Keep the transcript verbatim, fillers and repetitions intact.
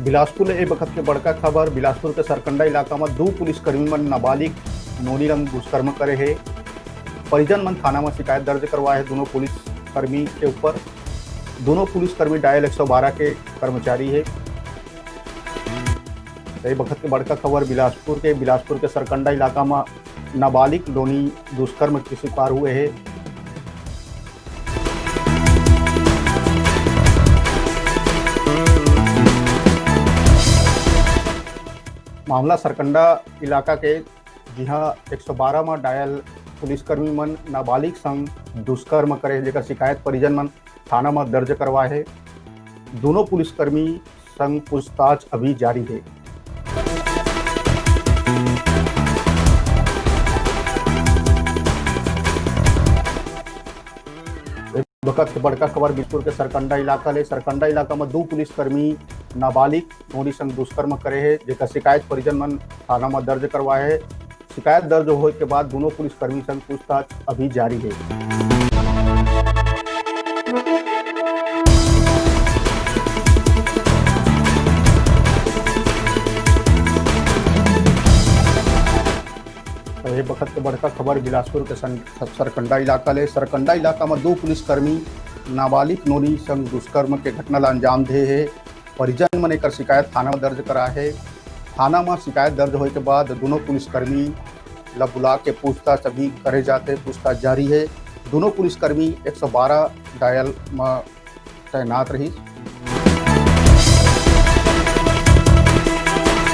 बिलासपुर ले ए बखत के बड़का खबर। बिलासपुर के सरकंडा इलाका म दू पुलिसकर्मी मन नाबालिग नोनी रंग दुष्कर्म करे हे। परिजन मन थाना म शिकायत दर्ज करवाए हे दोनों पुलिसकर्मी के ऊपर। दोनों पुलिसकर्मी डायल एक सौ बारह के कर्मचारी हे। ए बखत के बड़का खबर बिलासपुर के। बिलासपुर के सरकंडा इलाका म नाबालिग नोनी दुष्कर्म के शिकार हुए हे। मामला सरकंडा इलाका के, जिहां एक सौ बारह म डायल पुलिसकर्मी मन नाबालिग संग दुष्कर्म करे, जेकर शिकायत परिजन मन थाना म दर्ज करवाए हे। दोनों पुलिसकर्मी संग पूछताछ अभी जारी हे। ए बखत के बड़का खबर बिलासपुर के सरकंडा इलाका ले। सरकंडा इलाका म दू पुलिसकर्मी नाबालिग नोनी संग दुष्कर्म करे हे, जेकर शिकायत परिजन मन थाना म दर्ज करवाए हे। शिकायत दर्ज होए के बाद दोनों पुलिसकर्मी संग पूछताछ अभी जारी हे। ए बखत के बड़का खबर बिलासपुर के सं-, सरकंडा इलाका ले। सरकंडा इलाका म दू पुलिसकर्मी नाबालिग नोनी संग दुष्कर्म के घटना ला अंजाम दे हे। परिजन मन एकर शिकायत थाना म दर्ज करा हे। थाना म शिकायत दर्ज होए के बाद दोनों पुलिसकर्मी ला बुला के पूछताछ अभी करे जाथे। पूछताछ जारी हे। दोनों पुलिसकर्मी एक सौ बारह डायल म तैनात रहिस।